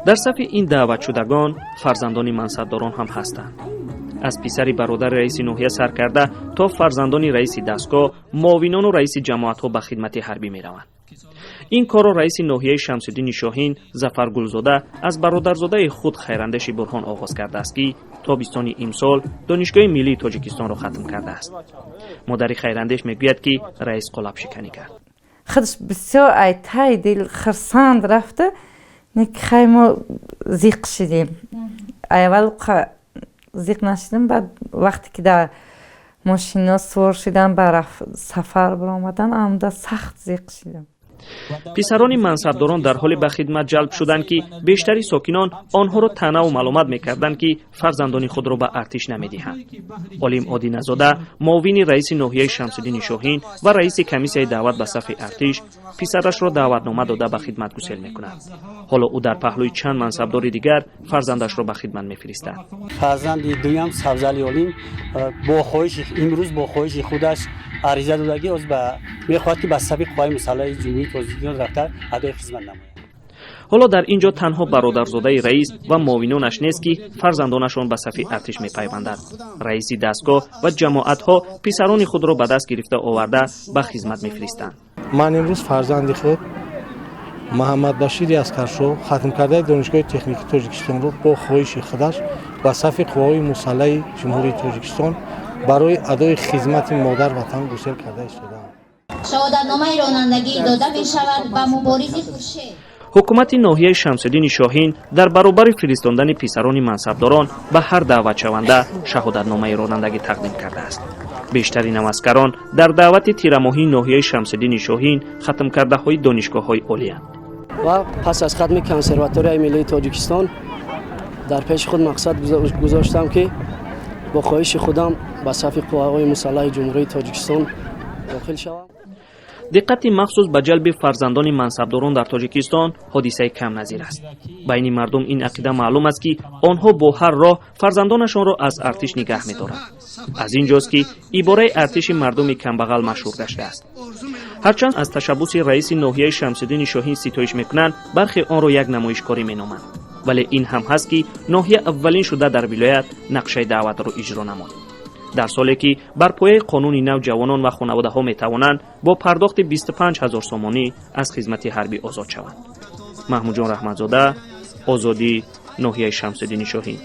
Дар сафи ин даъватшудагон фарзандони мансабдорон ҳам ҳастанд. Аз писари бародари раиси ноҳия сар карда то фарзандони раиси дастгоҳ, муовинону раиси ҷамоатҳо ба хидмати ҳарбӣ мераванд. Ин корро раиси ноҳияи Шамсиддини Шоҳин Зафар Гулзода аз бародарзодаи худ Хайрандеши Бурҳон оғоз кардааст, ки тобистони имсол Донишгоҳи миллии Тоҷикистонро хатм кардааст. Модари Хайрандеш мегӯяд, ки раис қолабшиканӣ кард. Худаш бисёр ай таи дил хирсанд рафта, хай мо зиқ шидем. Аввал зиқ нашидем, баъд вақте ки дар мошино сувор шидам, ба сафар баромадан, амда сахт зиқ шидам. Писарони мансабдорон дар ҳоле ба хидмат ҷалб шуданд, ки бештари сокинон онҳоро таънаву маломат мекарданд, ки фарзандони худро ба артиш намедиҳанд. Олим Одиназода, муовини раиси ноҳияи Шамсиддини Шоҳин ва раиси комиссияи даъват ба сафи артиш, писарашро даъватнома дода, ба хидмат гусел мекунад. Ҳоло ӯ дар паҳлӯи чанд мансабдори дигар фарзандашро ба хидмат мефиристад. Фарзанди дуюм Сабзали Олим бо хоҳиши, имрӯз бо хоҳиши худаш ариза додагӣ, мехоҳад, ки ба сафи Қувваи мусаллаҳи Ҷумҳурии Тоҷикистон рафта, адои хизмат намояд. Ҳоло дар ин ҷо танҳо бародарзодаи раис ва муовинонаш нест, ки фарзандонашон ба сафи артиш мепайвандад. Раиси дастгоҳ ва ҷамоатҳо писарони худро ба даст гирифта оварда, ба хизмат мефиристанд. Ман имрӯз фарзанди худ Маҳаммадбашири Аскаршоҳ, хатмкардаи Донишгоҳи техникии Тоҷикистонро, бо хоҳиши худаш ба сафи Қувваҳои мусаллаҳи Ҷумҳурии Тоҷикистон барои адои хизмати модар ватан гусел карда истодаам. Шаҳодатномаи ронандагӣ дода мешавад ба Муборизи Хуршед. Ҳукумати ноҳияи Шамсиддини Шоҳин дар баробари фиристондани писарони мансабдорон ба ҳар даъватшаванда шаҳодатномаи ронандагӣ тақдим кардааст. Бештари наваскарон дар даъвати тирамоҳии ноҳияи Шамсиддини Шоҳин хатмкардаҳои донишгоҳҳои олиянд. Ва пас аз хатми Консерваторияи миллии Тоҷикистон дар пеши худ мақсад гузоштам, ки бо хоҳиши худам ба сафи Қувваҳои мусаллаҳи Ҷумҳурии Тоҷикистон дохил шавам. Диққати махсус ба ҷалби фарзандони мансабдорон дар Тоҷикистон ҳодисаи камназир аст. Байни мардум ин ақида маълум аст, ки онҳо бо ҳар роҳ фарзандонашонро аз артиш нигаҳ медоранд. Аз ин ҷост, ки ибораи артиши мардуми камбағал машҳур гаштааст. Ҳарчанд аз ташаббуси раиси ноҳияи Шамсиддини Шоҳин ситоиш мекунанд, бархе онро як намоишкорӣ меноманд, вале ин ҳам ҳаст, ки ноҳия аввалин шуда дар вилоят нақшаи даъватро иҷро намуд. Дар соле ки бар пояи қонуни нав ҷавонон ва хонаводаҳо метавонанд бо пардохти 25 ҳазор сомонӣ аз хизмати ҳарбӣ озод шаванд. Маҳмудҷон Раҳматзода, «Озодӣ», ноҳияи Шамсиддини Шоҳин.